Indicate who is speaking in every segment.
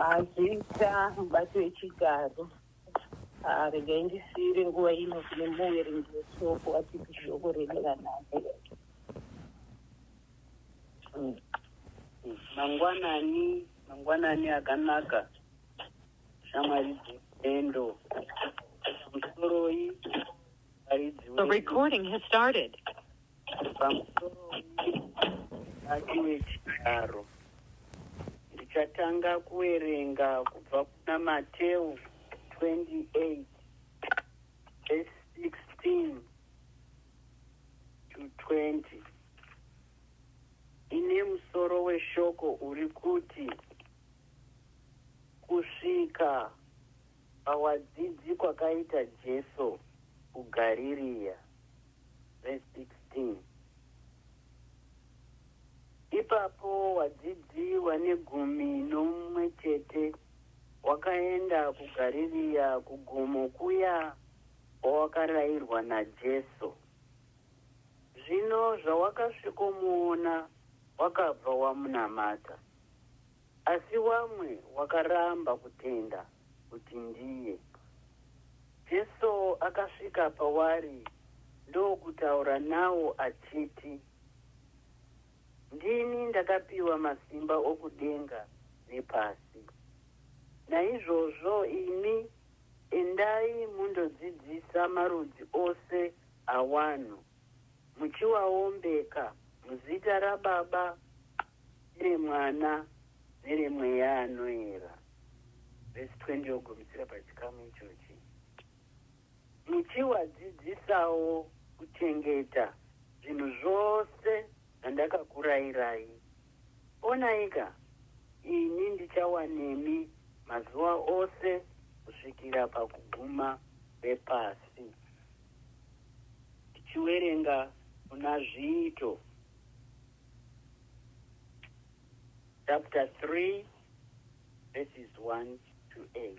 Speaker 1: Mazvita mubati wechigaro. Ah, regai ndisiire nguva ino kune muverengi weshoko atipe shoko redu ranhasi.
Speaker 2: Mangwanani, mangwanani akanaka, shamwari dzerutendo. Pamusoroi, varidzi
Speaker 3: The
Speaker 2: wedu.
Speaker 3: recording has started.
Speaker 2: Pamusoroi, mubati wechigaro. Ndichatanga kuverenga kubva kuna Mateu 28 verse 16 to 20 ine musoro weshoko uri kuti kusvika pawadzidzi kwakaita Jesu kuGaririya. Verse 16. Ipapo wadzidzi wanegumi nomumwe chete wakaenda kuGaririya kugomo kuya kwawakarairwa naJesu. Zvino zvawakasvikomuona wakabva wamunamata. Asi wamwe wakaramba kutenda kuti ndiye. Jesu akasvika pawari ndokutaura nawo achiti, Ndini ndakapiwa masimba okudenga nepasi. Naizvozvo imi endai mundodzidzisa marudzi ose awanhu, muchiwaombeka muzita raBaba nereMwana nereMweya Anoera. Vhesi 20 yogumisira pachikamu ichochi. Muchiwadzidzisawo kuchengeta zvinhu zvose zvandakakurayirai. Onaika, ini ndichawa nemi mazuva ose kusvikira pakuguma kwepasi. Tichiwerenga kuna Zviito chapter 3 verses 1 to 8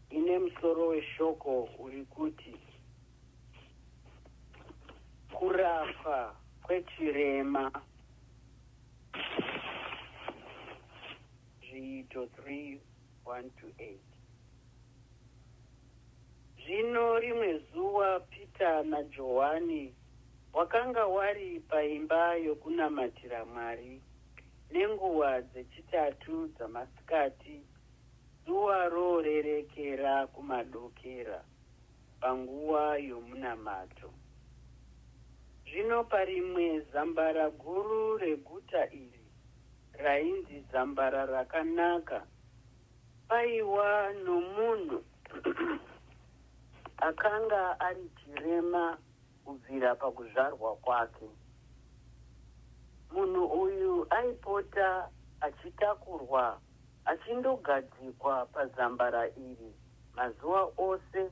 Speaker 2: ine musoro weshoko uri kuti kurapwa kwechirema. Zviito 3 1 to 8. Zvino rimwe zuva Pita naJohani wakanga wari paimba yokunamatira Mwari nenguva dzechitatu dzamasikati, zuva rorerekera kumadokera, panguva yomunamato. Zvino parimwe zambara guru reguta iri, rainzi Zambara Rakanaka, paiwa nomunhu akanga ari chirema kubvira pakuzvarwa kwake. Munhu uyu aipota achitakurwa achindogadzikwa pazambara iri mazuva ose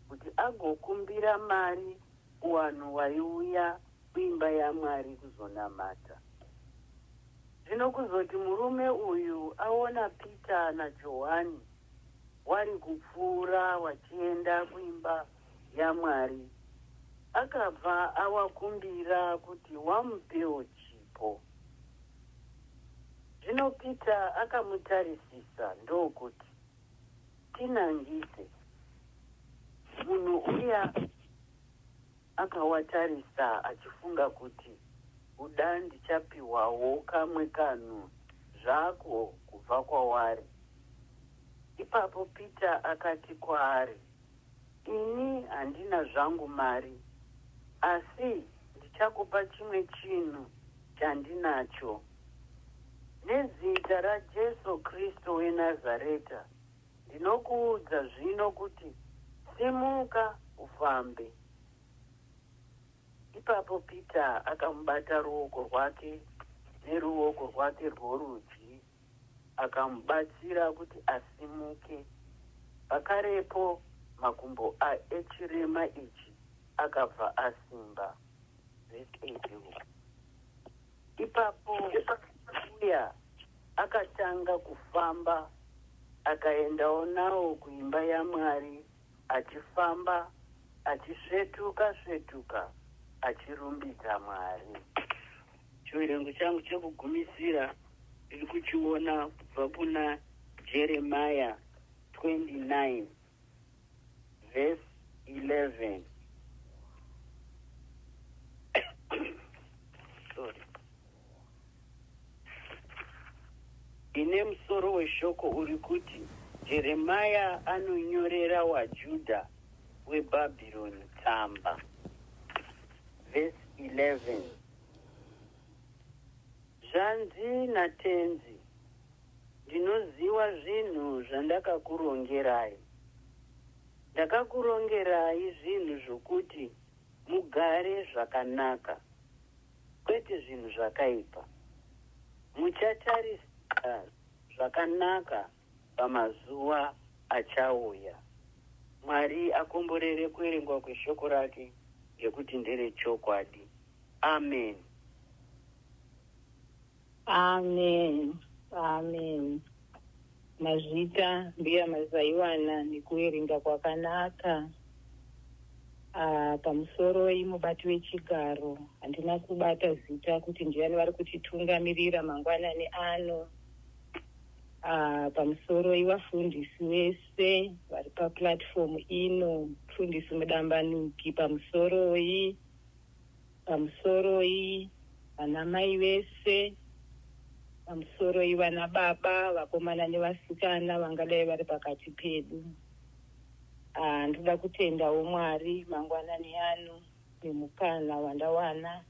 Speaker 2: kuti agokumbira mari kuwanhu waiuya kuimba yaMwari kuzonamata. Zvino kuzoti murume uyu aona Pita naJohani wari kupfuura wachienda kuimba yaMwari, akabva awakumbira kuti wamupewo chipo. Zvino Pita akamutarisisa ndokuti, Tinangise. Munhu uya akawatarisa achifunga kuti kuda ndichapihwawo kamwe kanhu zvako kubva kwawari. Ipapo Pita akati kwaari, Ini handina zvangu mari, asi ndichakupa chimwe chinhu chandinacho. Nezita raJesu Kristu weNazareta, ndinokuudza zvino kuti simuka ufambe. Ipapo Pita akamubata ruoko rwake neruoko rwake rworudyi akamubatsira kuti asimuke. Pakarepo makumbo echirema ichi akabva asimba. Vhesi 8 Ipapo uya akatanga kufamba akaendawo nawo kuimba yaMwari achifamba achisvetuka svetuka achirumbidza Mwari. Chiverengo changu chekugumisira. Tiri kuchiona kubva kuna Jeremiah 29 verse 11. Sorry. Ine musoro weshoko uri kuti Jeremiah anonyorera waJudha weBhabhironi tsamba. Verse 11. Zvanzi naTenzi, ndinoziva zvinhu zvandakakurongerai. Ndakakurongerai zvinhu zvokuti mugare zvakanaka, kwete zvinhu zvakaipa. Muchatarisira zvakanaka pamazuva achauya. Mwari akomborere kuverengwa kweshoko rake ngekuti nderechokwadi. Amen.
Speaker 1: Amen. Amen. Mazvita mbuya Mazaiwana nekuverenga kwakanaka. Ah, pamusoroi mubati wechigaro. Handina kubata zita kuti ndiani vari kutitungamirira mangwanani ano. Ah, pamusoroi vafundisi vese vari paplatform ino. Mufundisi Mudambanuki pamusoroi. Pamusoroi vanamai vese. Pamusoroi vana baba, vakomana nevasikana vangadai vari pakati pedu. Ah, ndoda kutendawo Mwari mangwanani ano nemukana wandawana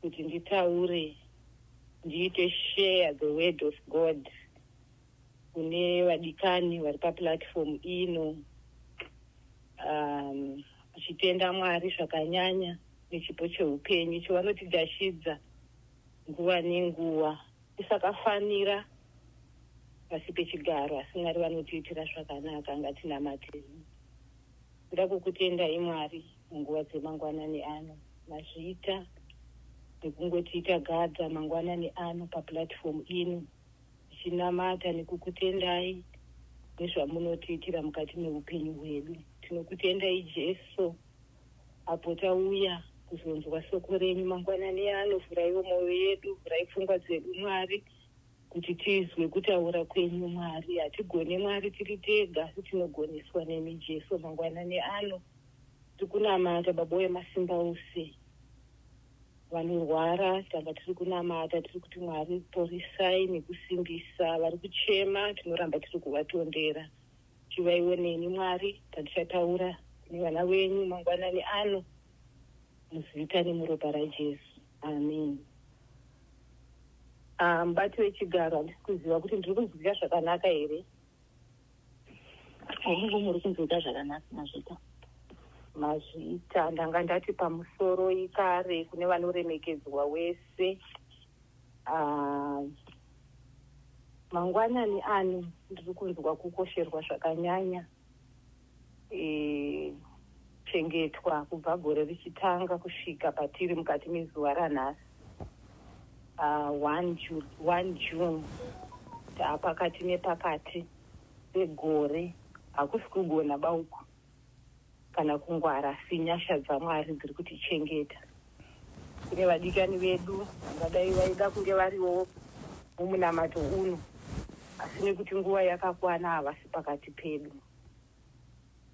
Speaker 1: kuti nditaure ndiite share the word of God kune vadikani vari paplatform ino. Ndichitenda Mwari zvakanyanya nechipo cheupenyu chavanotigashidza nguva nenguva tisakafanira pasi pechigaro, asi Mwari vanotiitira zvakanaka. Ngatinamatei. Ndoda kukutendai Mwari munguva dzemangwanani ano. Mazviita nekungotiita gadza mangwanani ano paplatform ino, tichinamata nekukutendai nezvamunotiitira mukati meupenyu hwedu. Tinokutendai Jesu apo tauya kuzonzwa soko renyu mangwanani ano. Vhuraiwo mwoyo yedu, vhurai pfungwa dzedu Mwari, kuti tizwe kutaura kwenyu Mwari. Hatigone Mwari tiri tega, asi tinogoneswa nemi Jesu mangwanani ano. Tiri kunamata Baba wemasimba ose. Vanorwara tanga tiri kunamata, tiri kuti Mwari porisai nekusimbisa. Vari kuchema tinoramba tiri kuvatondera. Chivaiwo neni Mwari pandichataura nevana venyu mangwanani ano, muzita nemuropa raJesu, amen. Ah, mubati wechigaro, handisi kuziva kuti ndiri kunzwika zvakanaka here.
Speaker 3: Hongu, muri kunzwika zvakanaka, mazvita.
Speaker 1: Mazvita. Ndanga ndati pamusoro ikare kune vanoremekedzwa wese. Ah, mangwanani ano ndiri kunzwa kukosherwa zvakanyanya, chengetwa kubva gore richitanga kusvika patiri mukati mezuva ranhasi, 1 June, taapakati nepakati pegore. Hakusi kugona bauku kana kungwara, asi nyasha dzaMwari dziri kutichengeta. Kune vadikani vedu vangadai vaida kunge variwo mumunamato uno, asi nekuti nguva yakakwana havasi pakati pedu.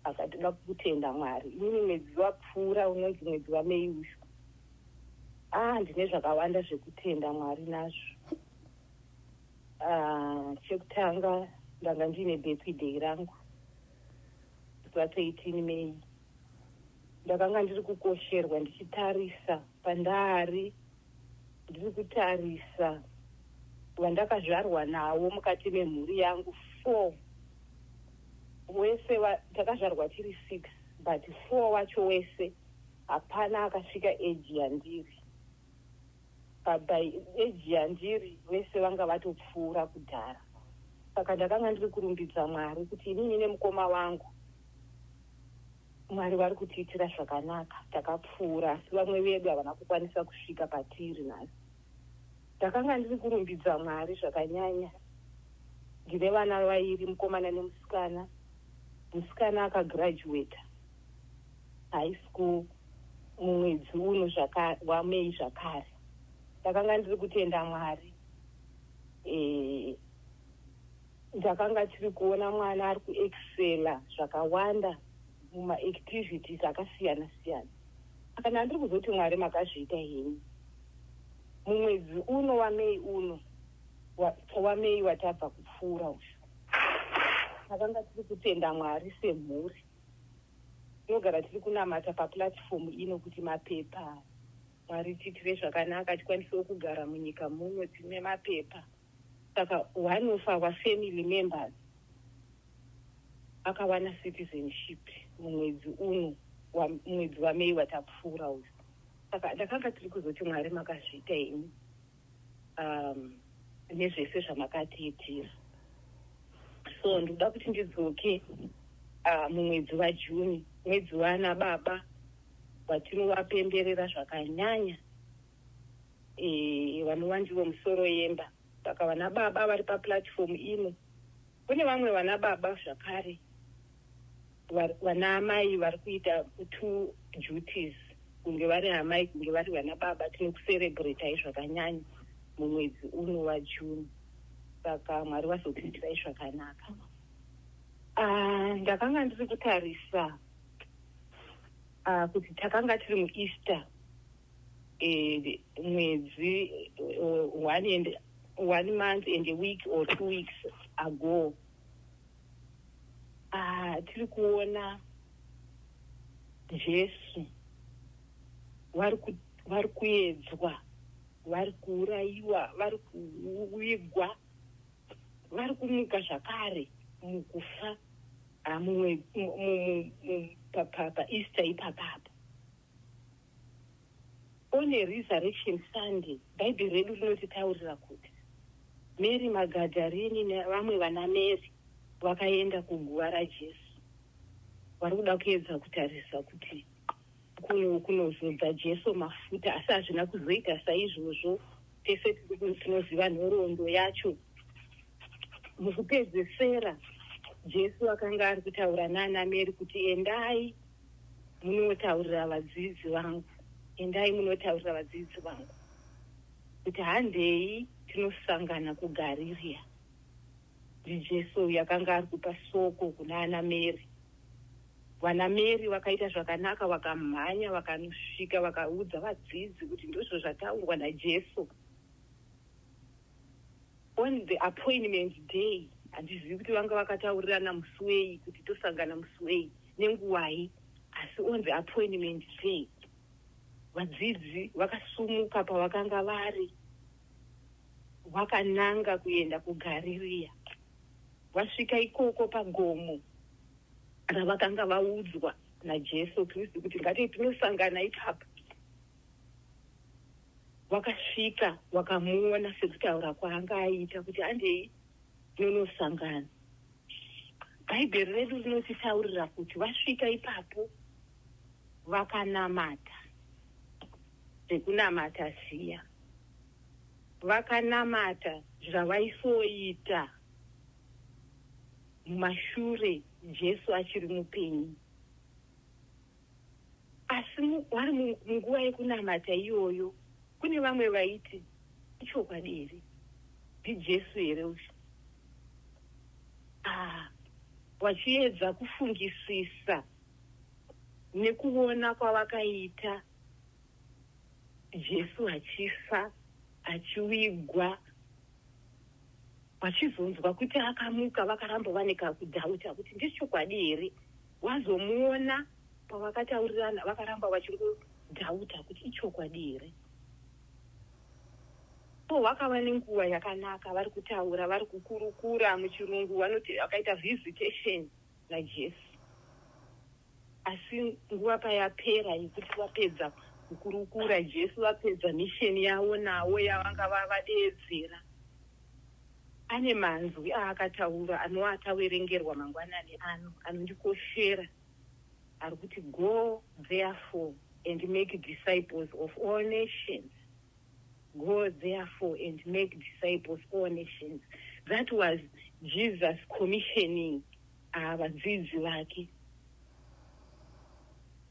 Speaker 1: Saka toda kutenda Mwari. Inini mwedzi wapfuura unonzi mwedzi waMei uyu, ah, ndine zvakawanda zvekutenda Mwari nazvo. Ah, chekutanga ndanga ndiine birthday rangu ra13 May. Ndakanga ndiri kukosherwa ndichitarisa pandari, ndiri kutarisa vandakazvarwa navo mukati memhuri yangu four wese. Takazvarwa tiri six, but four wacho wese hapana akasvika age yandiri. By age yandiri vese vanga vatopfuura kudhara. Saka ndakanga ndiri kurumbidza Mwari kuti inini nemukoma wangu Mwari vari kutiitira zvakanaka, takapfuura, asi vamwe vedu havana kukwanisa kusvika patiri nhasi. Ndakanga ndiri kurumbidza Mwari zvakanyanya. Ndine vana vairi, mukomana nemusikana. Musikana akagraduata high school mumwedzi uno waMei zvakare. Ndakanga ndiri kutenda Mwari. Ndakanga tiri kuona mwana ari kuexcela zvakawanda mumaactivities akasiyana siyana. Saka ndandiri kuzoti Mwari makazviita henyu. Mumwedzi uno waMay uno, waMay watabva kupfuura uyu, takanga tiri kutenda Mwari semhuri. Tinogara tiri kunamata paplatform ino kuti mapepa, Mwari tiitire zvakanaka, tikwanisewo kugara munyika muno tine mapepa. Saka one of our family members akawana citizenship mumwedzi uno, mwedzi waMay watapfuura uyu. Saka ndakanga tiri kuzoti Mwari makazviita imi nezvese zvamakatiitira. So ndinoda kuti ndidzoke mumwedzi waJune, mwedzi wana baba watinovapemberera zvakanyanya, vanova ndivo musoro yemba. Saka vana baba vari paplatform ino, kune vamwe vana baba zvakare, vana amai vari kuita two duties, kunge vari amai, kunge vari vana baba, tinokucerebretai zvakanyanya mumwedzi uno waJune. Saka Mwari vazokuitirai zvakanaka. Ndakanga ndiri kutarisa kuti takanga tiri muEaster, mwedzi one and one month and a week or 2 weeks ago. Tiri kuona Jesu vari kuedzwa, vari kuurayiwa, vari kuvigwa, vari kumuka zvakare mukufa mumwe paEaster ipapapa. On a Resurrection Sunday, Bhaibheri redu rinotitaurira kuti Mary Magadharini nevamwe vana Mary vakaenda kuguva raJesu, vari kuda kuedza kutarisa kuti kunozodza Jesu mafuta, asi hazvina kuzoita saizvozvo. Tese tinoziva nhoroondo yacho. Mukupedzesera Jesu akanga ari kutaura nana Mary kuti, "Endai munotaurira vadzidzi vangu, endai munotaurira vadzidzi vangu kuti handei tinosangana kuGarirea." NdiJesu yakanga ari kupa soko kuna ana Mary. Vana Mary vakaita zvakanaka, vakamhanya, vakanosvika, vakaudza vadzidzi kuti ndizvo zvataurwa naJesu. On the appointment day, handizivi kuti vanga vakataurirana musi wei kuti tosangana musi wei nenguwai, asi on the appointment day vadzidzi vakasumuka pavakanga vari, vakananga kuenda kuGarirea. Vasvika ikoko pagomo ravakanga vaudzwa naJesu Kristu kuti ngati tinosangana ipapo, vakasvika, vakamuona sekutaura kwaanga aita kuti handei tinonosangana. Bhaibheri redu rinotitaurira kuti vasvika ipapo vakanamata zvekunamata ziya, vakanamata zvavaisoita mumashure Jesu achiri mupenyu. Asi vari munguva yekunamata iyoyo, kune vamwe vaiti, "Ichokwadi here? NdiJesu here uyu?" Ah, vachiedza kufungisisa nekuona kwavakaita Jesu achifa, achiwigwa, vachizonzwa kuti akamuka, vakaramba vane kakudoubta kuti ndechokwadi here. Wazomuona pavakataurirana, vakaramba vachingodoubta kuti ichokwadi here. So vakava nenguva yakanaka vari kutaura, vari kukurukura. Muchirungu vanoti vakaita visitation naJesu. Asi nguva payapera yekuti vapedza kukurukura, Jesu vapedza mission yavo navo yavanga vadeedzera, ane manzwi aakataura anova ataverengerwa mangwanani ano, anondikoshera, ari kuti, "Go therefore and make disciples of all nations. Go therefore and make disciples all nations." That was Jesus commissioning vadzidzi vake.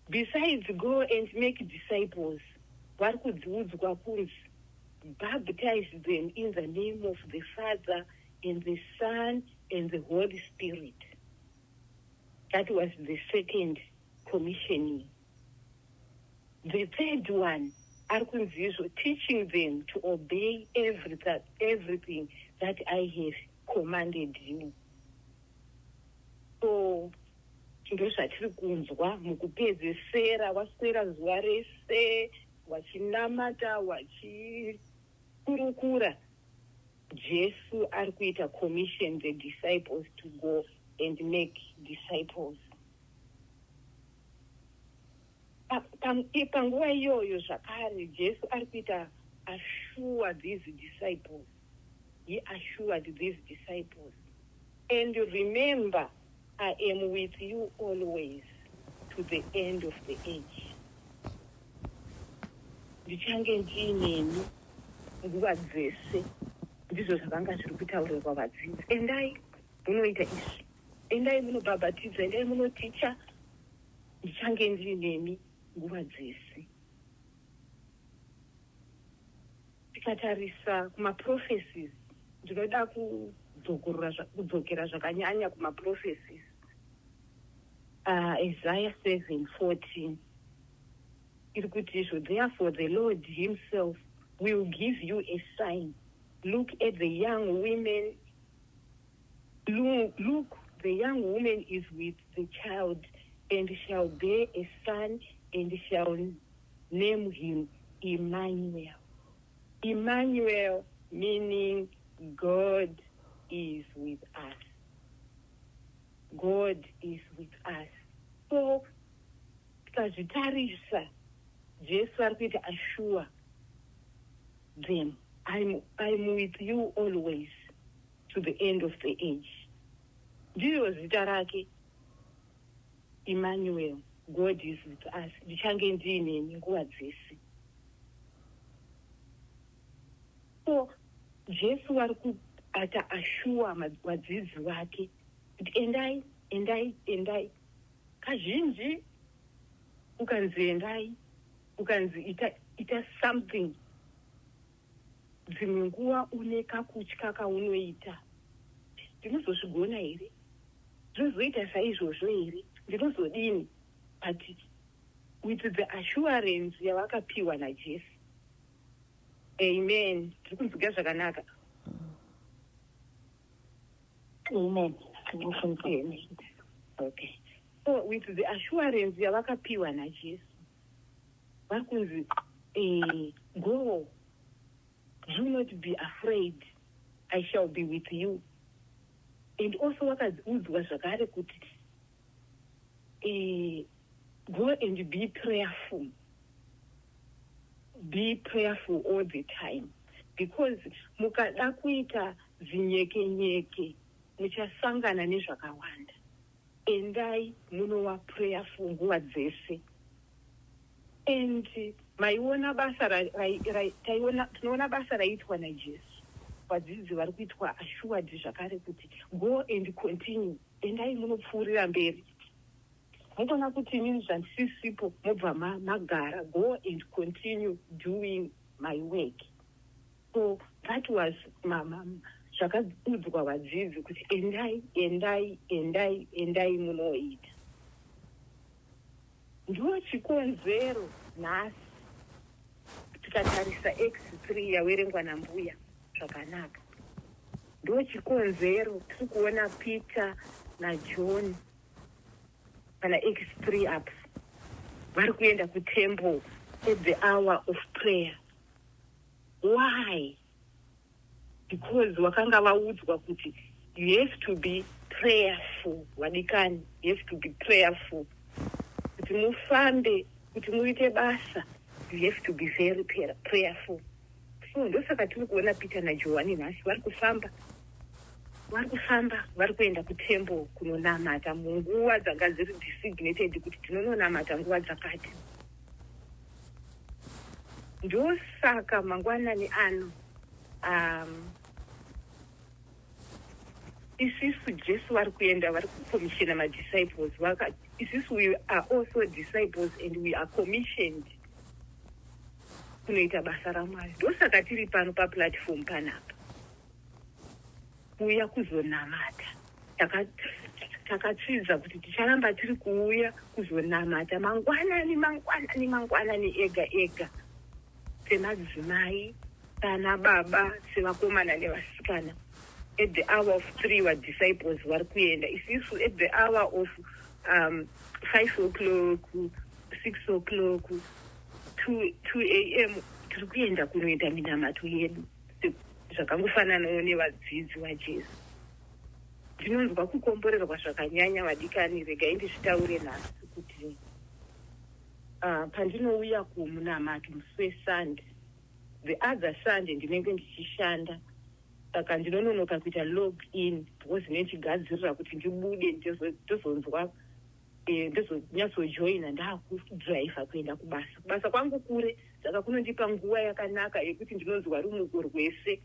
Speaker 1: Besides go and make disciples, vari kudziudzwa kunzi Baptize them in the name of the Father and the Son and the Holy Spirit. That was the second commissioning. The third one, ari kunzi izvo, teaching them to obey everything that I have commanded you. So ndozvatiri kunzwa mukupedzesera, waswera zuva rese wachinamata, wachikurukura, Jesu ari kuita commission the disciples to go and make disciples. Panguva iyoyo zvakare Jesu ari kuita assure these disciples. He assured these disciples, "And remember, I am with you always to the end of the age." Ndichange ndiinemi nguva dzese. Ndizvo zvakanga zviri kutaurirwa vadzidzi: endai munoita izvi, endai munobhabhatidza, endai munoticha, ndichange ndiinemi nguva dzese. Tikatarisa kumaprophecies, ndinoda kudzokera zvakanyanya kumaprophecies. Isaiah 7:14 iri kuti izvo, "Therefore the Lord himself will give you a sign. Look at the young women, look, the young woman is with the child and shall bear a son and shall name him Emmanuel." Emmanuel meaning God is with us. God is with us. So tikazvitarisa, Jesu ari kuita assure them, I'm with you always to the end of the age." Ndiro zita rake, Emmanuel, God is with us. Ndichange ndiinemi nguva dzese. So Jesu vari kuata assure vadzidzi vake kuti endai, endai, endai. Kazhinji ukanzi endai, ukanzi ita, ita something, dzimwe nguva une kakutya kaunoita: ndinozozvigona here? Ndinozoita saizvozvo here? Ndinozodini? But with the assurance yavakapiwa naJesu. Amen. Tiri kunzwika zvakanaka?
Speaker 3: Amen.
Speaker 1: Amen. Okay, so with the assurance yavakapiwa naJesu, vari kunzi, "Go, do not be afraid, I shall be with you." And also vakaudzwa zvakare kuti, "Go and be prayerful, be prayerful all the time, because mukada kuita zinyekenyeke muchasangana nezvakawanda. Endai munova prayerful nguva dzese." And maiona basa, tinoona basa raiitwa naJesu. Vadzidzi vari kuitwa assured zvakare kuti go and continue, endai munopfuurira mberi. Mugona kuti inini zvandisisipo mobva magara. Go and continue doing my work. So that was zvakaudzwa vadzidzi kuti endai, endai, endai, endai munoita. Ndo chikonzero nhasi tikatarisa Acts 3 yaverengwa nambuya zvakanaka, ndo chikonzero tiri kuona Peter naJohn kana Acts 3 ups vari kuenda kutemple at the hour of prayer. Why? Because vakanga vaudzwa kuti you have to be prayerful. Vadikani, you have to be prayerful kuti mufambe, kuti muite basa. You have to be very prayerful. So ndosaka tiri kuona Peter naJohani nhasi vari kufamba, vari kufamba, vari kuenda kutemple kunonamata munguva dzanga dziri designated kuti tinononamata nguva dzakati. Ndosaka mangwanani ano, isisu Jesu vari kuenda, vari kucommissiona madisciples. Isisu we are also disciples and we are commissioned. Kunoita basa raMwari. Ndosaka tiri pano paplatform panapa. Kuuya kuzonamata. Takatsidza kuti ticharamba tiri kuuya kuzonamata mangwanani mangwanani mangwanani ega ega. Semadzimai, sana baba, sevakomana nevasikana. At the hour of 3 vadisciples vari kuenda. Isisu at the hour of 5 o'clock, 6 o'clock, 2 a.m. tiri kuenda kunoita minamato yedu, zvakangofananawo nevadzidzi vaJesu. Ndinonzwa kukomborerwa zvakanyanya, vadikani. Regai ndizvitaure nhasi kuti pandinouya kumunamato musi weSunday, the other Sunday ndinenge ndichishanda, saka ndinononoka kuita log in because ndinechigadzirira kuti ndibude, ndozonzwa ndozonyatsojoina ndaakudhiraivha kuenda kubasa. Kubasa kwangu kure, saka kunondipa nguva yakanaka yekuti ndinonzwa rumuko rwese.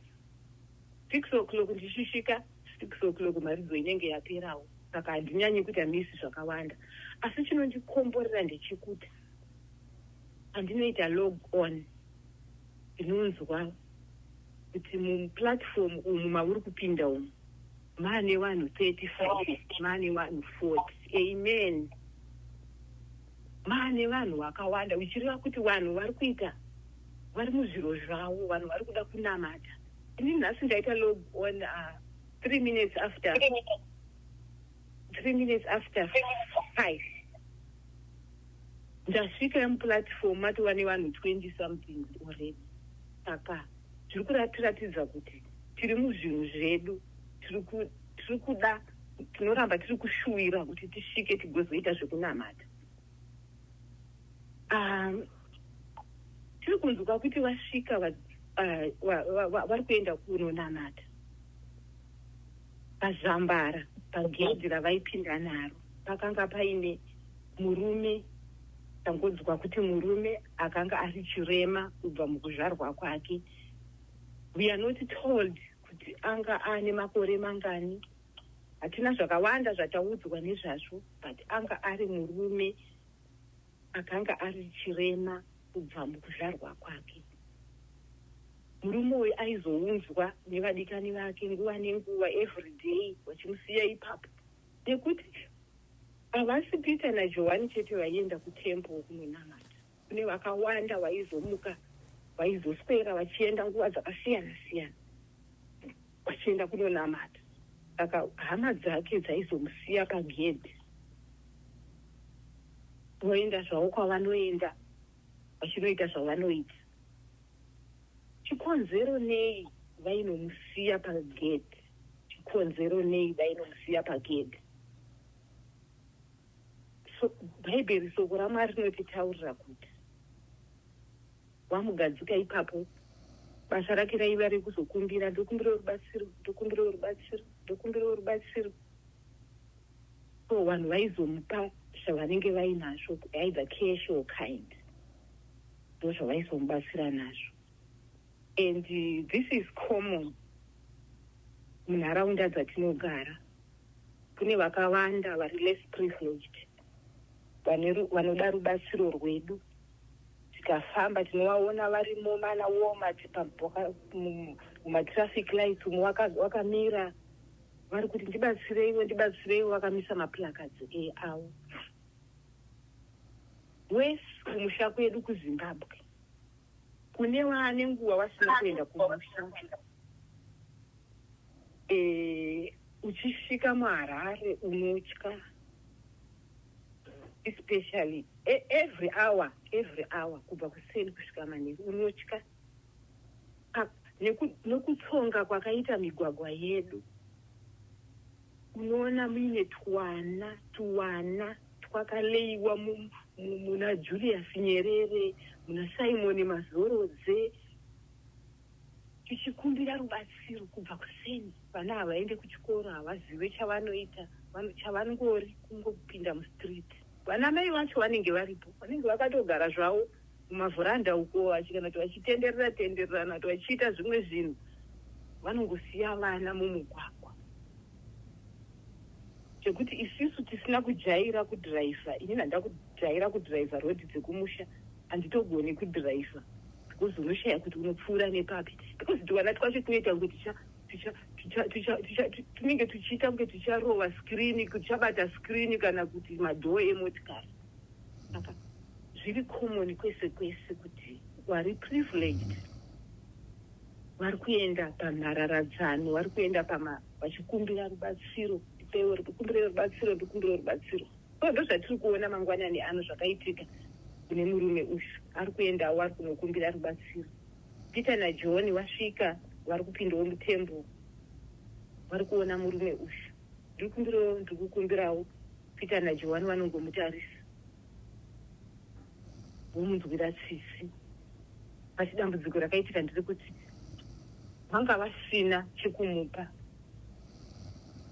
Speaker 1: 6 o'clock ndichisvika, 6 o'clock mharidzo inenge yaperawo, saka handinyanyi kuita miss zvakawanda. Asi chinondikomborera ndechekuti pandinoita log on, ndinonzwa kuti muplatform umu mauri kupinda umu maane vanhu 35, maane vanhu 40, amen, maane vanhu vakawanda, uchireva kuti vanhu vari kuita, vari muzviro zvavo, vanhu vari kuda kunamata. Ini nhasi ndaita log on 3 minutes after 5. Ndasvika muplatform matova nevanhu 20 something already, saka zviri kuratiratidza kuti tiri muzvinhu zvedu, tiri kuda, tinoramba tiri kushuwira kuti tisvike tigozoita zvekunamata. Tiri kunzwa kuti vasvika vari kuenda kunonamata. Pazambara pagedhi ravaipinda naro pakanga paine murume. Tangonzwa kuti murume akanga ari chirema kubva mukuzvarwa kwake. We are not told kuti anga ane makore mangani, hatina zvakawanda zvataudzwa nezvazvo, but anga ari murume akanga ari chirema kubva mukuzvarwa kwake. Murume uyu aizounzwa nevadikani vake nguva nenguva, every day, vachimusiya ipapo, nekuti havasi Peter naJohani chete vaienda kutemple kunonamata. Kune vakawanda vaizomuka, vaizoswera vachienda nguva dzakasiyana siyana vachienda kunonamata. Saka hama dzake dzaizomusiya pagedhi, voenda zvavo kwavanoenda vachinoita zvavanoita. Chikonzero nei vainomusiya pagedhi? Chikonzero nei vainomusiya pagedhi? So Bhaibheri, soko raMwari rinotitaurira kuti wamugadzika ipapo, basa rake raiva rekuzokumbira, "Ndokumbirawo rubatsiro, ndokumbirawo rubatsiro, ndokumbirawo rubatsiro." So vanhu vaizomupa zvavanenge vainazvo, either cash or kind, ndo zvavaizomubatsira nazvo. And this is common munharaunda dzatinogara. Kune vakawanda vari less privileged vanoda rubatsiro rwedu. Tikafamba tinovaona varimo mana Walmart, mumatraffic lights umu, vakamira vari kuti, "Ndibatsireiwo, ndibatsireiwo," vakamisa maplacards avo. Wese kumusha kwedu kuZimbabwe, kune vaane nguva vasina kuenda kumusha, uchisvika muHarare unotya, especially every hour, every hour, kubva kuseni kusvika manheru unotya. Nekutsonga kwakaita migwagwa yedu, unoona muine twana tuwana twakaleiwa muna Julius Nyerere, muna Simon Mazorodze, tichikumbira rubatsiro kubva kuseni. Vana havaende kuchikoro, havazive chavanoita, chavanongori kungopinda mustreet. Vana mai vacho vanenge varipo, vanenge vakatogara zvavo mumavhuranda uko, kana kuti vachitenderera tendererana, kuti vachiita zvimwe zvinhu, vanongosiya vana mumugwagwa. Chekuti isisu tisina kujaira kudhiraivha, inini handa kujaira kudhiraivha rodhi dzekumusha, handitogoni kudhiraivha. Because unoshaya kuti unopfuura nepapi, because tuvana twacho tunoita kunge tunenge tuchiita kunge tucharova screen, tuchabata screen kana kuti madhoo emotikari. Saka zviri common kwese kwese kuti vari privileged vari kuenda pamhararadzano, vari kuenda pama vachikumbira rubatsiro, ndikumbire rubatsiro, ndikumbire rubatsiro. So ndo zvatiri kuona mangwanani ano zvakaitika kune murume uyu. Ari kuendawo, ari kunokumbira rubatsiro. Peter naJohn vasvika, vari kupindawo mutemple, vari kuona murume uyu. Ndikumbirawo, ndikukumbirawo. Peter naJohn vanongomutarisa, vomunzwira tsitsi. Asi dambudziko rakaitika nderekuti vanga vasina chekumupa.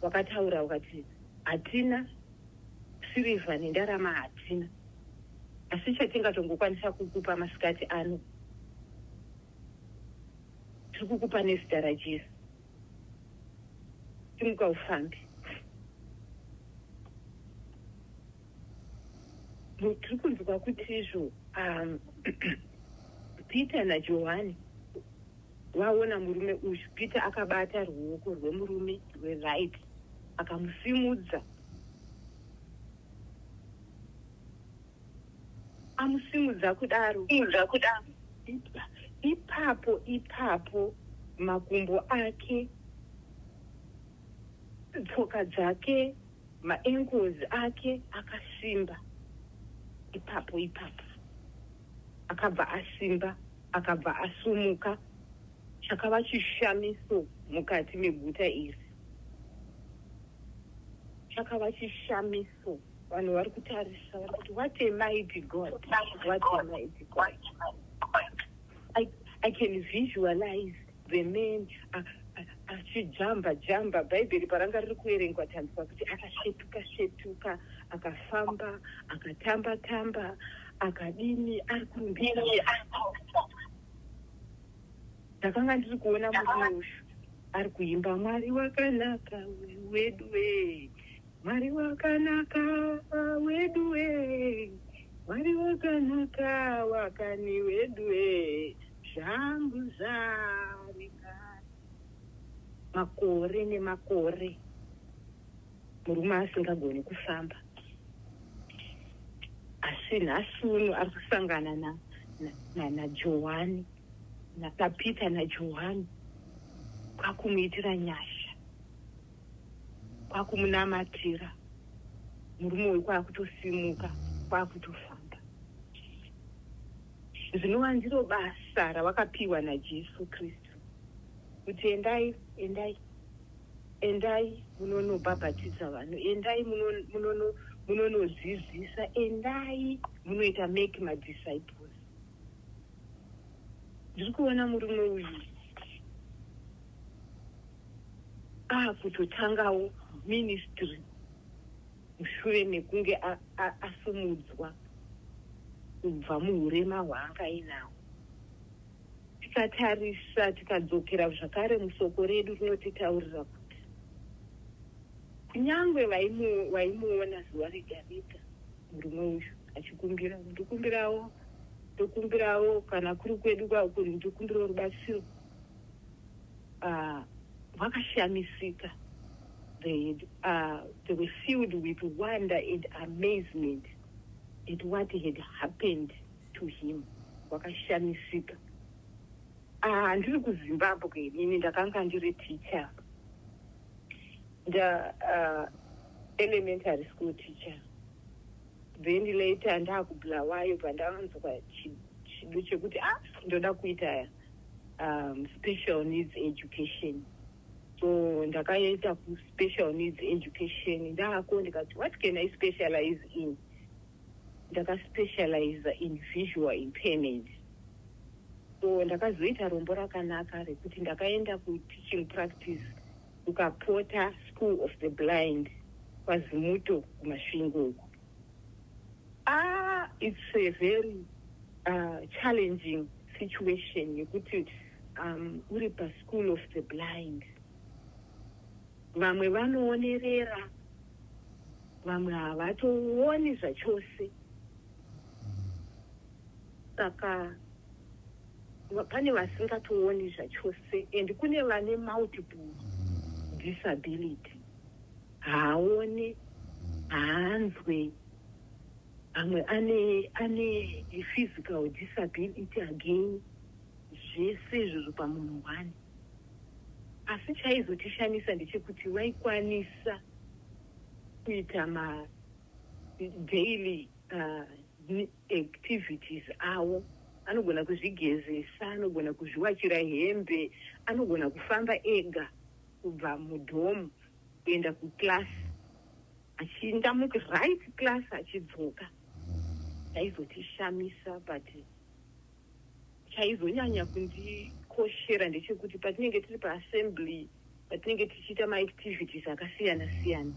Speaker 1: Vakataura vakati, "Hatina sirivha nendarama, hatina, asi chatingatongokwanisa kukupa masikati ano, tiri kukupa nezita raJesu, simuka ufambe." Tiri kunzwa kuti izvo Peter naJohani vaona murume uyu. Peter akabata ruoko rwemurume rweright, akamusimudza. Amusimudza kudaro, ipapo ipapo makumbo ake, tsoka dzake, maankles ake akasimba. Ipapo ipapo akabva asimba, akabva asumuka. Chakava chishamiso mukati meguta iri, chakava chishamiso. Vanhu vari kutarisa, vari kuti, "What a mighty God! What a mighty God!" I can visualize the man achijamba jamba. Bhaibheri paranga riri kuverengwa, tanzwa kuti akasvetuka svetuka, akafamba, akatamba tamba, akadini, ari kurumbidza. Ndakanga ndiri kuona murume uyu ari kuimba, "Mwari wakanaka wedu we, Mwari wakanaka wedu we, Mwari wakanaka wakani wedu we, zvangu zvarika." Makore nemakore murume asingagoni kufamba, asi nhasi uno ari kusangana naJohani, naPeter naJohani, kwakumuitira nyasha, kwakumunamatira. Murume uyu kwakutosimuka, kwakutofamba, zvinova ndiro basa ravakapiwa naJesu Kristu kuti endai, endai, endai munonobhabhatidza vanhu, endai munonodzidzisa, endai munoita make madisciples. Ndiri kuona murume uyu akutotangawo ministry mushure mekunge asumudzwa kubva muurema hwaanga ainahwo. Tikatarisa, tikadzokera zvakare musoko redu, rinotitaurira kuti kunyange vaimuona zuva rega rega murume uyu achikumbira, "Ndikumbirawo, ndokumbirawo," kana kuri kwedu kwakuri, "Ndikumbirawo rubatsiro," vakashamisika. They were filled with wonder and amazement at what had happened to him. Vakashamisika. Ndiri kuZimbabwe inini, ndakanga ndiri teacher, nda elementary school teacher. Then later ndakuBulawayo, pandanzwa chido chekuti, ah, ndoda kuita special needs education. So ndakaita kuspecial needs education. Ndako ndikati, "What can I specialize in?" Ndakaspecializa in visual impairment. So ndakazoita rombo rakanaka rekuti ndakaenda kuteaching practice kuKapota School of the Blind, kwaZimuto, kuMasvingo uko. Ah, it's a very challenging situation yekuti uri paschool of the blind. Vamwe vanoonerera, vamwe havatooni zvachose. Saka Pane vasingatooni zvachose, and kune vane multiple disability. Haaoni, haanzwe, amwe ane physical disability again. Zvese izvozvo pamunhu one. Asi chaizotishamisa ndechekuti vaikwanisa kuita madaily activities avo. Anogona kuzvigezesa, anogona kuzviwachira hembe, anogona kufamba ega kubva mudorm kuenda kuclass, achiinda muright class, achidzoka. Chaizotishamisa, but chaizonyanya kundikoshera ndechekuti patinenge tiri paassembly, patinenge tichiita maactivities akasiyana siyana,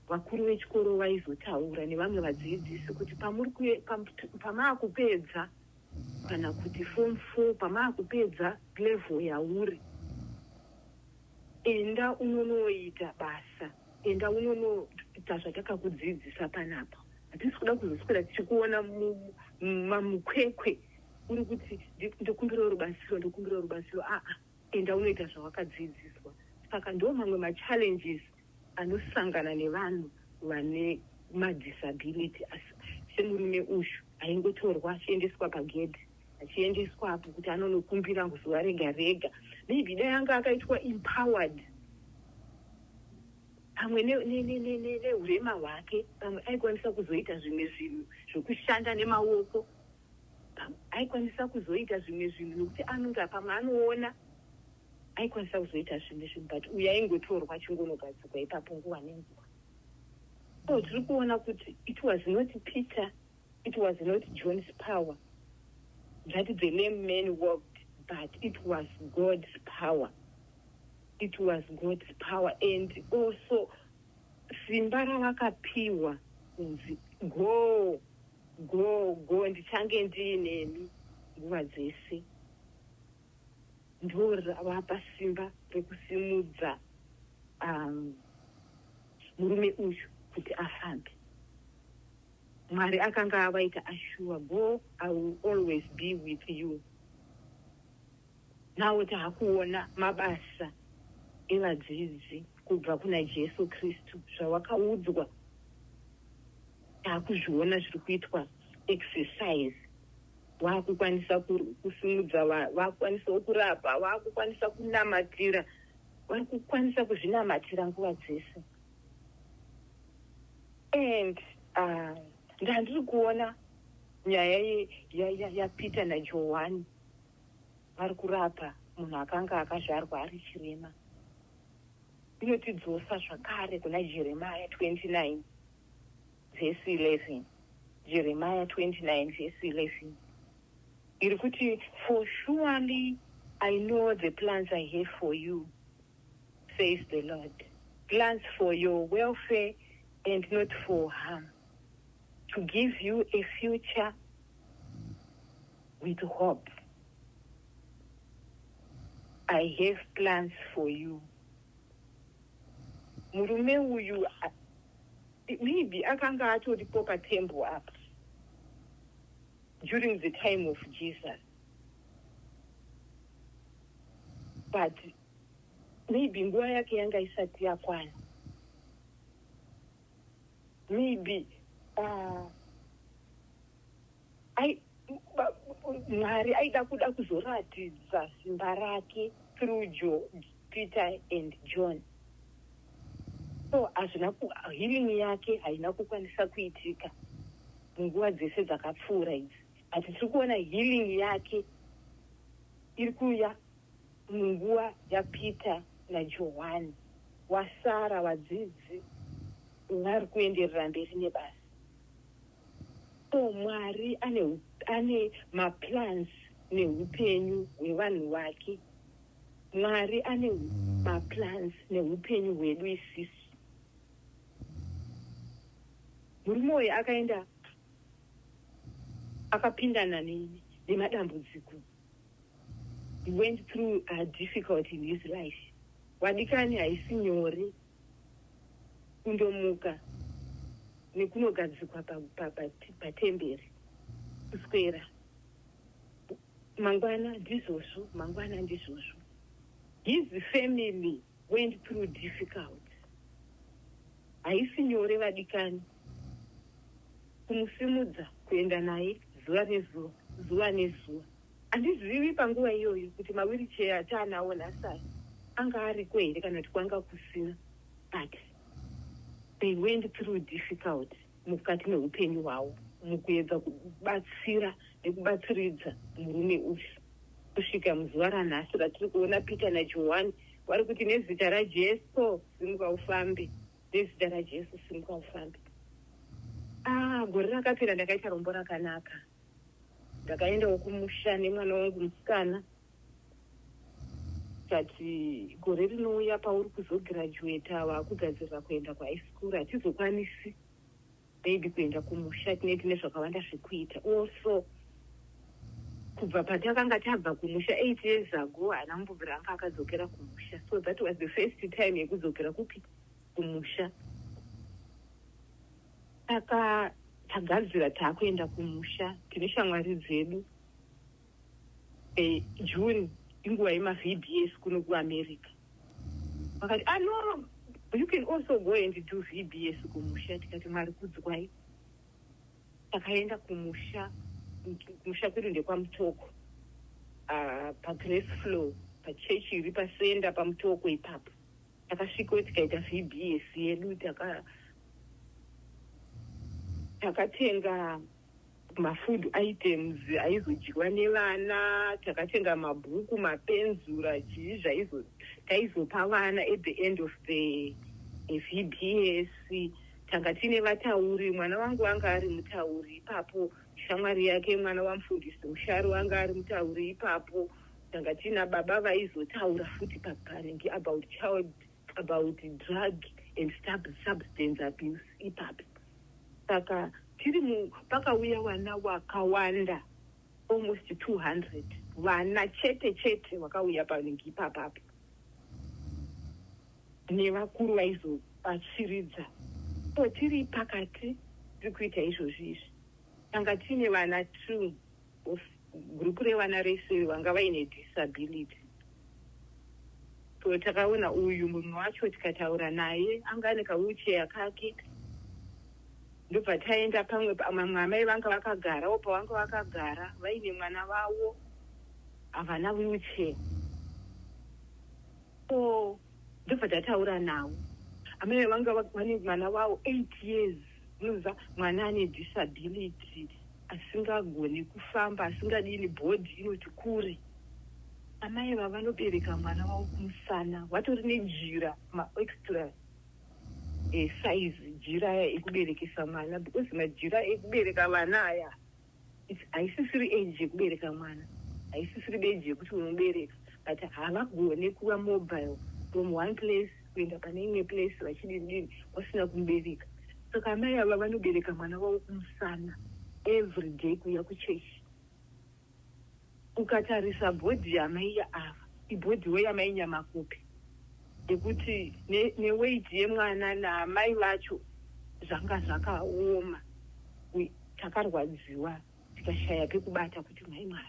Speaker 1: vakuru vechikoro vaizotaura nevamwe vadzidzisi kuti pamaakupedza, kana kuti form 4, pamaakupedza level yauri, enda unonoita basa, enda unonoita zvatakakudzidzisa panapa. Hatisi kuda kuzoswera tichikuona mamukwekwe uri kuti, "Ndokumbirawo rubatsiro, ndokumbirawo rubatsiro." Aa, enda unoita zvawakadzidziswa. Saka ndo mamwe machallenges anosangana nevanhu vane madisability. Asi semurume uyu aingotorwa achiendeswa pagedhi, achiendeswa apo kuti anonokumbira zuva rega rega, maybe dai anga akaitwa empowered pamwe neurema hwake, pamwe aikwanisa kuzoita zvimwe zvinhu zvokushanda nemaoko, aikwanisa kuzoita zvimwe zvinhu nokuti anonga pamwe anoona, aikwanisa kuzoita zvimwe zvinhu. But uyu aingotorwa achingonogadzikwa ipapo nguva nenguva. So tiri kuona kuti it was not Peter, it was not John's power that the lame man walked, but it was God's power. It was God's power, and also simba ravakapiwa kunzi, "Go, go, go, ndichange ndiinemi nguva dzese," ndo ravapa simba rekusimudza murume uyu kuti afambe. Mwari akanga avaita assure, "Go, I will always be with you." Nawo taakuona mabasa evadzidzi kubva kuna Jesu Kristu. Zvawakaudzwa taakuzviona zviri kuitwa exercise. Waakukwanisa kusimudza, waakukwanisawo kurapa, waakukwanisa kunamatira, vari kukwanisa kuzvinamatira nguva dzese. And ndandiri kuona nyaya yaPeter naJohani vari kurapa munhu akanga akazvarwa ari chirema. Inotidzosa zvakare kuna Jeremiah 29 vhesi 11. Jeremiah 29 vhesi 11 iri kuti, "For surely I know the plans I have for you, says the Lord, plans for your welfare and not for harm, to give you a future with hope. I have plans for you." Murume uyu maybe akanga atoripo patemple apa during the time of Jesus, but maybe nguva yake yanga isati yakwana. Maybe Mwari aida kuda kuzoratidza simba rake through Peter and John. So hazvina, healing yake haina kukwanisa kuitika munguva dzese dzakapfuura idzi, but tiri kuona healing yake iri kuuya munguva yaPeter naJohani. Wasara vadzidzi vari kuenderera mberi nebasa. So Mwari ane maplans neupenyu hwevanhu vake. Mwari ane maplans neupenyu hwedu isisu. Murume uyu akaenda akapindana nemadambudziko. He went through a difficulty in his life. Wadikani, haisi nyore kundomuka nekunogadzikwa patemberi, kuswera. Mangwana ndizvozvo, mangwana ndizvozvo. His family went through difficult. Haisi nyore, vadikani, kumusimudza kuenda naye zuva nezuva, zuva nezuva. Handizivi panguva iyoyo kuti mawheelchair ataanawo nhasi aya anga ariko here kana kuti kwanga kusina, but they went through difficult mukati meupenyu hwavo mukuedza kubatsira nekubatsiridza murume uyu kusvika muzuva ranhasi ratiri kuona Peter naJohani vari kuti, "Nezita raJesu, simuka ufambe. Nezita raJesu, simuka ufambe." Ah, gore rakapera ndakaita rombo rakanaka. Ndakaendawo kumusha nemwana wangu musikana. Kati gore rinouya pauri kuzograduata, waakugadzirira kuenda kuhigh school, hatizokwanisi maybe kuenda kumusha, tine zvakawanda zvekuita. Also kubva patakanga tabva kumusha 8 years ago, haana kumbobvira anga akadzokera kumusha. So that was the first time yekudzokera kupi? Kumusha. Saka tagadzira, taakuenda kumusha, tine shamwari dzedu. June inguva yemaVBS kuno kuAmerica. Vakati, "Ah, no, you can also go and do VBS kumusha." Tikati, "Mwari kudzwai." Takaenda kumusha. Kumusha kwedu ndekwaMutoko, paGrace Flow, pachechi iri pasenda paMutoko ipapo. Takasvikawo, tikaita VBS yedu. Takatenga mafood items aizodyiwa nevana, takatenga mabhuku, mapenzura, chii zvaizo taizopa vana at the end of the VBS. Tanga tine vatauri. Mwana wangu anga ari mutauri ipapo, shamwari yake, mwana wamufundisi Musharo, anga ari mutauri ipapo. Tanga tina baba vaizotaura futi papanenge about child, about drug and substance abuse ipapo. Saka tiri mu pakauya vana wakawanda, almost 200 vana chete chete vakauya panenge ipapapo, nevakuru vaizobatsiridza. So tiri pakati, tiri kuita izvozvi izvi, tanga tiine vana two of gurupu revana rese vanga vaine disability. So takaona uyu mumwe wacho, tikataura naye, anga ane kawheelchair kake. Ndobva taenda pamwe. Mamwe amai vanga vakagarawo pavanga vakagara vaine mwana vavo, havana wheelchair. So ndobva tataura navo. Amai vanga vane mwana wavo 8 years. Unoziva mwana ane disability, asingagoni kufamba, asingadini, body inoti kure. Amai vavanobereka mwana wavo kumusana, vatori nejira, maextra size jira aya ekuberekesa mwana, because majira ekubereka vana aya haisisiri age yekubereka mwana, haisisiri age yekuti unobereka, but havagone kuva mobile from one place kuenda pane imwe place vachidini dini vasina kumubereka. Saka amai ava vanobereka mwana wavo kumusana every day kuuya kuchechi. Ukatarisa body yamai ava, ibody yamai Nyamakupe, yekuti neweight yemwana naamai vacho zvanga zvakaoma. Takarwadziwa, tikashaya pekubata kuti mai Mwari.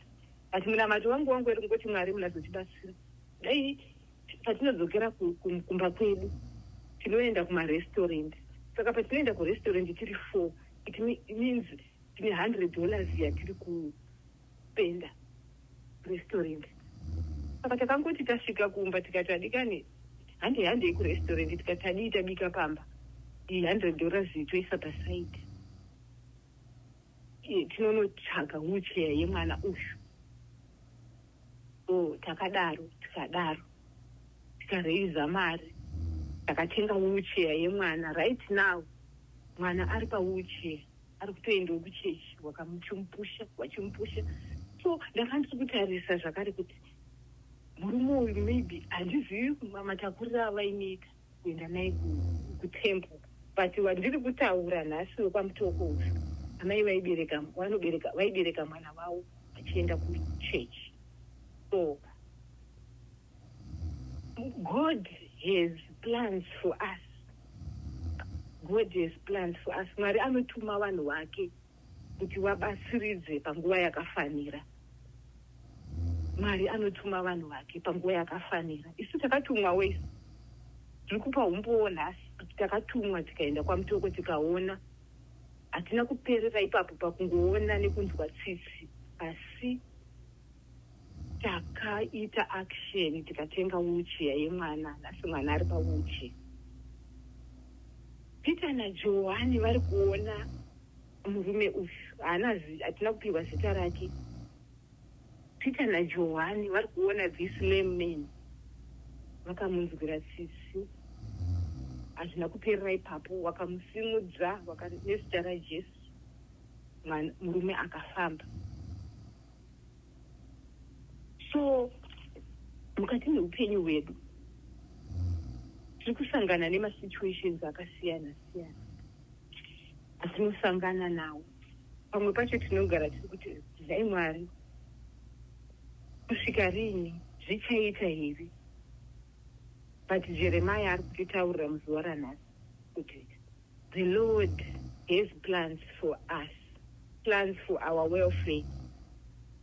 Speaker 1: But munamato wangu uri kungoti, "Mwari, munazotibatsira." Dai patinodzokera kumba kwedu, tinoenda kumarestaurant. Saka patinoenda kurestaurant tiri four, it means tine $100 yatiri kuspenda restaurant. Saka takangoti tasvika kumba, tikati, "Adikani, handei, handei kurestaurant." Tikati, "Tadii, tabika pamba. Iyi $100 toisa paside, tinonotsvaga wheelchair yemwana uyu." So takadaro, tikadaro, tikareiza mari, takatenga wheelchair yemwana. Right now mwana ari pawheelchair, ari kutoendawo kuchechi, wakamuchimupusha, wachimupusha. So ndanga ndiri kutarisa zvakare kuti murume uyu, maybe handizivi matakuriro avainoita kuenda naye kutemple, but wandiri kutaura nhasi wekwaMutoko uyu, amai vaibereka, vanobereka, vaibereka mwana wavo vachienda kuchechi. So God has plans for us. God has plans for us. Mwari anotuma vanhu vake kuti vabatsiridze panguva yakafanira. Mwari anotuma vanhu vake panguva yakafanira. Isu takatumwawo isu. Tiri kupa umbowo nhasi kuti takatumwa tikaenda kwaMutoko tikaona. Hatina kuperera ipapo pakungoona nekunzwa tsitsi, asi takaita action tikatenga wheelchair yemwana. Nhasi mwana ari pawheelchair. Peter naJohani vari kuona murume uyu, haana, hatina kupiwa zita rake. Peter naJohani vari kuona this lame man, vakamunzwira tsitsi. Hazvina kuperera ipapo, wakamusimudza nezita raJesu, murume akafamba. So mukati meupenyu hwedu tiri kusangana nemasituations akasiyana siyana atinosangana nawo. Pamwe pacho tinogara tiri kuti, "Nhai Mwari, kusvika rini? Zvichaita here?" But Jeremiah ari kutitaurira muzuva ranhasi kuti the Lord has plans for us, plans for our welfare.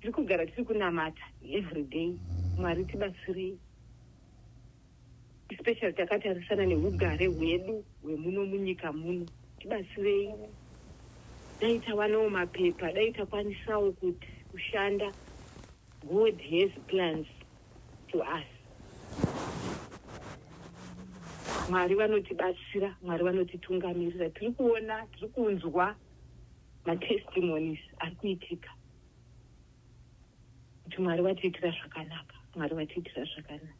Speaker 1: Tiri kugara tiri kunamata every day, "Mwari, tibatsirei," especially takatarisana neugare hwedu hwemuno munyika muno. "Tibatsirei, dai tawanawo mapepa, dai takwanisawo kuti kushanda." God has plans for us. Mwari vanotibatsira, Mwari vanotitungamirira. Tiri kuona, tiri kunzwa matestimonies ari kuitika kuti Mwari vatiitira zvakanaka, Mwari vatiitira zvakanaka.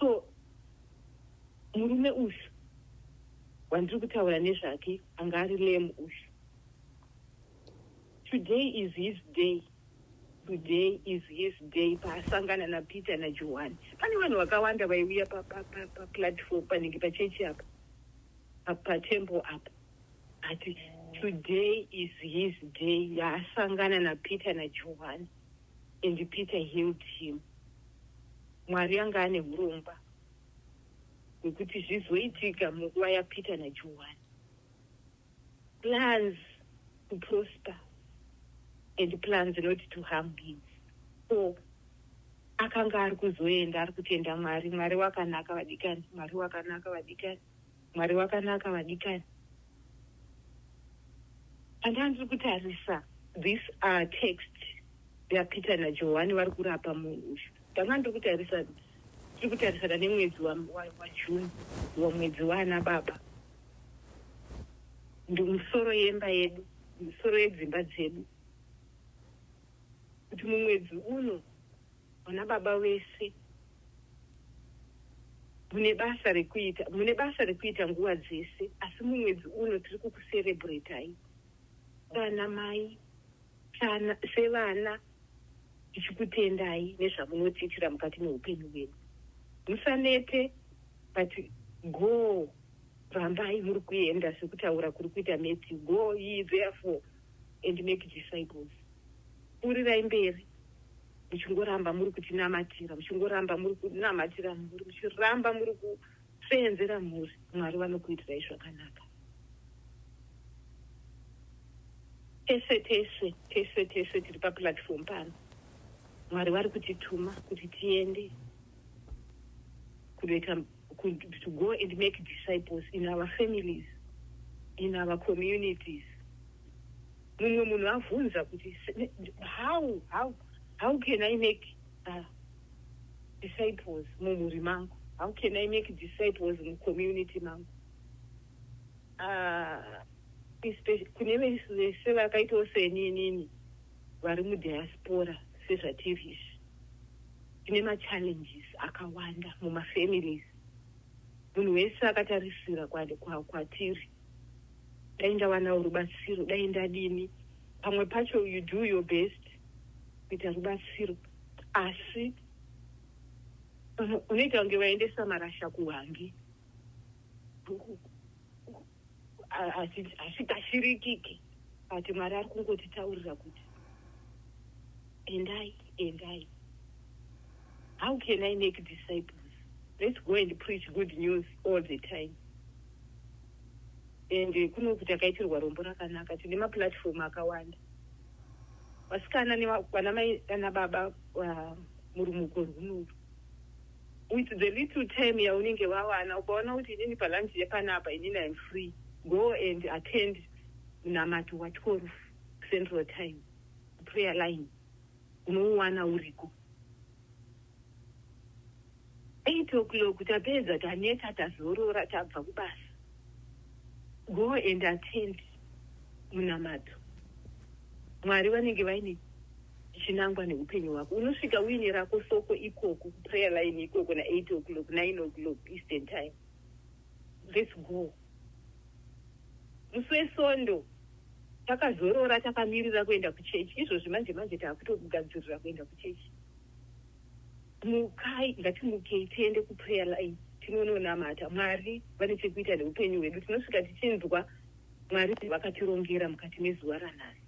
Speaker 1: So murume uyu wandiri kutaura nezvake anga ari lame uyu, today is his day. Today is his day. Paasangana naPeter naJohani, pane vanhu vakawanda vaiuya paplatform panenge pachechi apa, patemple apa. Ati today is his day yaasangana naPeter naJohani, and Peter healed him. Mwari anga ane urongwa hwekuti zvizoitika munguva yaPeter naJohani. Plans to prosper and plans not to harm him. So akanga ari kuzoenda ari kutenda Mwari. Mwari wakanaka, vadikani. Mwari wakanaka, vadikani. Mwari wakanaka, vadikani. Pandandiri kutarisa this text yaPeter naJohani vari kurapa munhu uyu, ndanga ndiri kutarisa, tiri kutarisana nemwedzi waJune, wa mwedzi waana baba, ndimusoro yemba yedu, misoro yedzimba dzedu, kuti mumwedzi uno vana baba vese mune basa rekuita, mune basa rekuita nguva dzese, asi mumwedzi uno tiri kukuserebretai vana mai sevana, tichikutendai nezvamunotiitira mukati meupenyu hwedu. Musanete, but go, rambai muri kuenda sekutaura kuri kuita Matthew, "Go ye therefore and make disciples." Pfuurirai mberi muchingoramba muri kutinamatira, muchingoramba muri kunamatira mhuri, muchiramba muri kuseenzera mhuri. Mwari vanokuitirai zvakanaka. Tese tese tese tese tiri paplatform pano, Mwari vari kutituma kuti tiende kunoita to go and make disciples in our families, in our communities. Mumwe munhu avhunza kuti, How can I make disciples mumhuri mangu? How can I make disciples mucommunity mangu?" Kune vese vakaitawo seninini vari mudiaspora sezvatiri izvi, tine machallenges akawanda mumafamilies. Munhu wese akatarisira kwatiri, "Dai ndawanawo rubatsiro, dai ndadini." Pamwe pacho you do your best kuita rubatsiro, asi unoita kunge vaendesa marasha kuhwange, hazvigashirikiki. But Mwari ari kungotitaurira kuti endai, endai. How can I make disciples? Let's go and preach good news all the time. And kuno kuti akaitirwa rombo rakanaka, tine maplatform akawanda. Vasikana nevanamai nana baba, murumuko rwunoru, with the little time yaunenge wawana, ukaona kuti inini palunch yepanapa inini I'm free, go and attend munamato wa12 Central Time prayer line. Unouwana uriko 8 o'clock. Tapedza, taneta, tazorora, tabva kubasa, go and attend munamato. Mwari vanenge vaine chinangwa neupenyu hwako. Unosvika uine rako soko ikoko kuprayer line ikoko na8 o'clock, 9 o'clock Eastern Time. Let's go. Musi weSondo takazorora, takamirira kuenda kuchechi. Izvozvi manje manje taakutogadzirira kuenda kuchechi. Mukai, ngatimukei tiende kuprayer line, tinononamata. Mwari vane chekuita neupenyu hwedu. Tinosvika tichinzwa Mwari vakatirongera mukati mezuva ranhasi.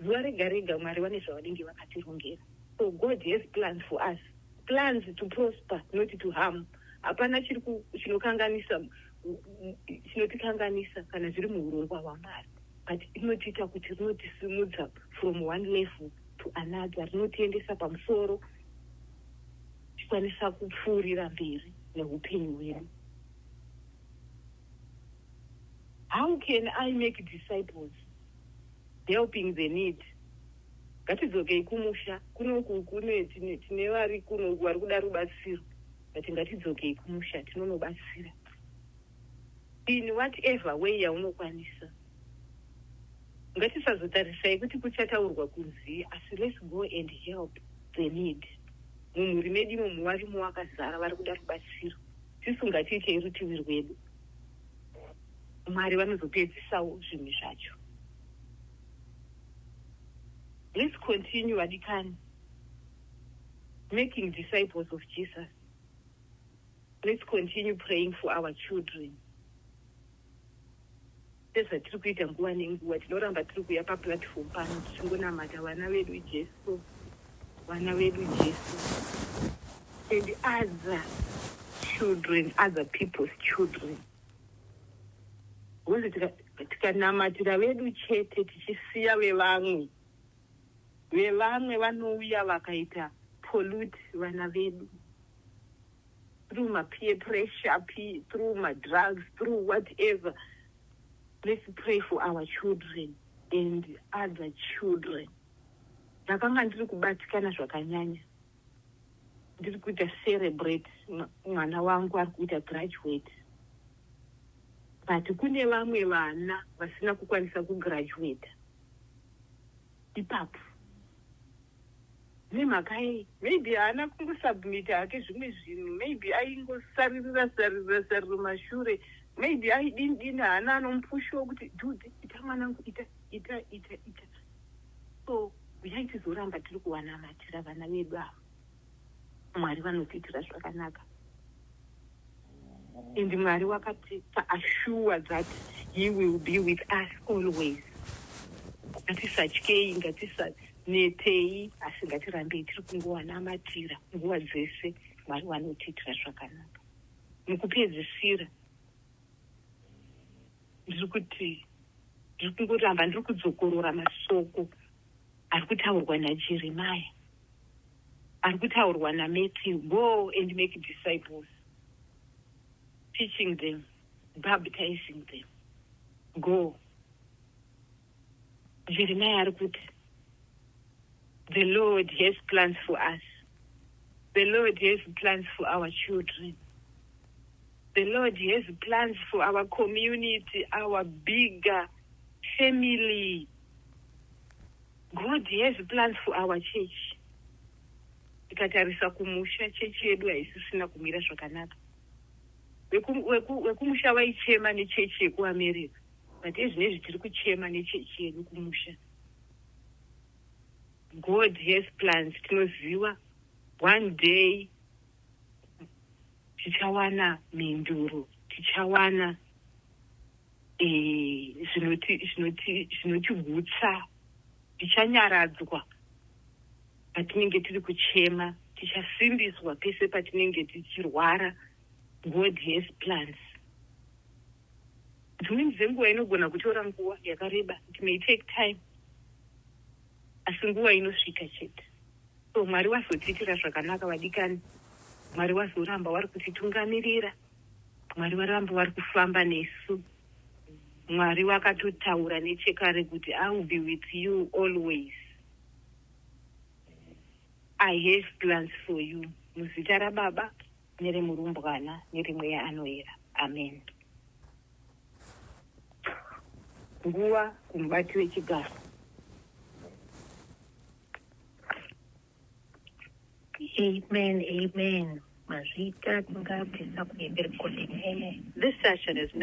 Speaker 1: Zuva rega rega Mwari vane zvavanenge vakatirongera. So God has plans for us, plans to prosper, not to harm. Hapana chiri chinokanganisa, chinotikanganisa kana zviri muurongwa hwaMwari, but inotiita kuti rinotisimudza from one level to another, rinotiendesa pamusoro, tikwanisa kupfuurira mberi neupenyu hwedu. How can I make disciples? Helping the need. Ngatidzokei kumusha kunoku. Kune tine vari kunoku vari kuda rubatsiro, but ngatidzokei kumusha tinonobatsira in whatever way yaunokwanisa. Ngatisazotarisai kuti kuchataurwa kunzi, asi let's go and help the need. Mumhuri medu imomo varimo vakazara vari kuda rubatsiro. Tisu ngatiitei rutivi rwedu, Mwari vanozopedzisawo zvinhu zvacho. Let's continue, vadikani, making disciples of Jesus. Let's continue praying for our children sezvatiri kuita nguva nenguva. Tinoramba tiri kuuya paplatform pano tichingonamata vana vedu Jesu, vana vedu Jesu, and other children, other people's children, because tikanamatira vedu chete tichisiya vevamwe, vevamwe vanouya vakaita pollute vana vedu through mapeer pressure, through madrugs, through whatever. Let's pray for our children and other children. Ndakanga ndiri kubatikana zvakanyanya, ndiri kuita celebrate mwana wangu ari kuita graduate, but kune vamwe vana vasina kukwanisa kugraduata ipapo. Nemhaka yei? Maybe haana kungosubmita hake zvimwe zvinhu, maybe aingosaririra saririra sariro mashure, maybe aidini dini, haana anomupushawo kuti, "Dude, ita mwanangu, ita, ita, ita, ita." So uyai tizoramba tiri kuvanamatira vana vedu ava. Mwari vanotiitira zvakanaka, and Mwari wakatipa assure that He will be with us always. Ngatisatyei, ngatisanetei, asi ngatirambei tiri kungowanamatira nguva dzese. Mwari vanotiitira zvakanaka. Mukupedzisira, ndiri kuti ndiri kungoramba ndiri kudzokorora masoko ari kutaurwa naJeremaya, ari kutaurwa naMatthew: go and make disciples, teaching them, baptizing them. Go. Jeremiah ari kuti the Lord has plans for us. The Lord has plans for our children. The Lord has plans for our community, our bigger family. God has plans for our church. Tikatarisa kumusha, chechi yedu haisisina kumira zvakanaka. Vekumusha vaichema nechechi yekuAmerica, but ezvinezvi tiri kuchema nechechi yedu kumusha. God has plans. Tinoziva one day tichawana mhinduro, tichawana zvinotigutsa, tichanyaradzwa patinenge tiri kuchema, tichasimbiswa pese patinenge tichirwara. God has plans. Dzimweni dzenguva inogona kutora nguva yakareba. It may take time. Asi nguva inosvika chete. So Mwari wazotiitira zvakanaka vadikani. Mwari wazoramba wari kutitungamirira. Mwari varamba vari kufamba nesu. Mwari wakatotaura nechekare kuti I will be with you always. I have plans for you. Muzita raBaba neremurumbwana neremweya anoera. Amen. Nguva kumubati wechigaro.
Speaker 3: Amen, amen. Mazvita tingabvisa kuende recording. Amen.
Speaker 4: This session is